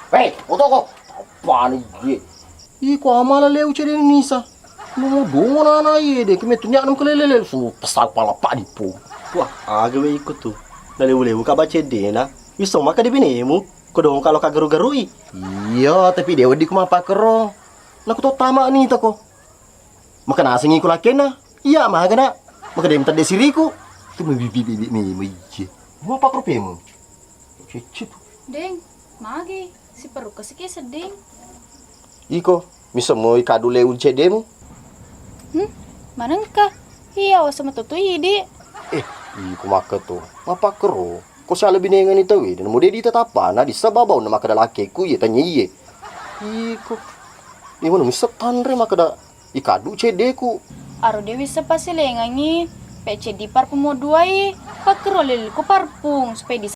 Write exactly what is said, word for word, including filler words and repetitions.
Hei, otoko. Apani je? Iko amala leu cedde Nisa. Lu dona na ye de kemetu nyak nam kelele su pesau pala pak dipo. Wah, aga we iko tu. Na leu-leu ka baca dena. Miso maka de binemu. Ko dong kalau ka geru-gerui. Iya, tapi de wedi ku mapakero. Naku to tama ni tako. Maka nasengi ku lakena. Iya, maga na. Maka de tedde siriku. Tu bibi bibi mi mi je. Mau pakero pemu. Cece tu. Deng, magi siperukka siki sedding. Iko, miso moi kadu leu ceddemu. Hmm, manengka. Iya, wasa matoto idi. Eh, iko makketo. Mapakero. Ko siala binengani tau e, namo dedi tetapana di sebabau na makkeda lakeku iye tanya iye. Iko. Iye manu misa tanre makkeda ikadu ceddeku. Aro dewi sepa silengangi. Pe ceddi parfum mo duai. Pakkero lilku parfum supaya di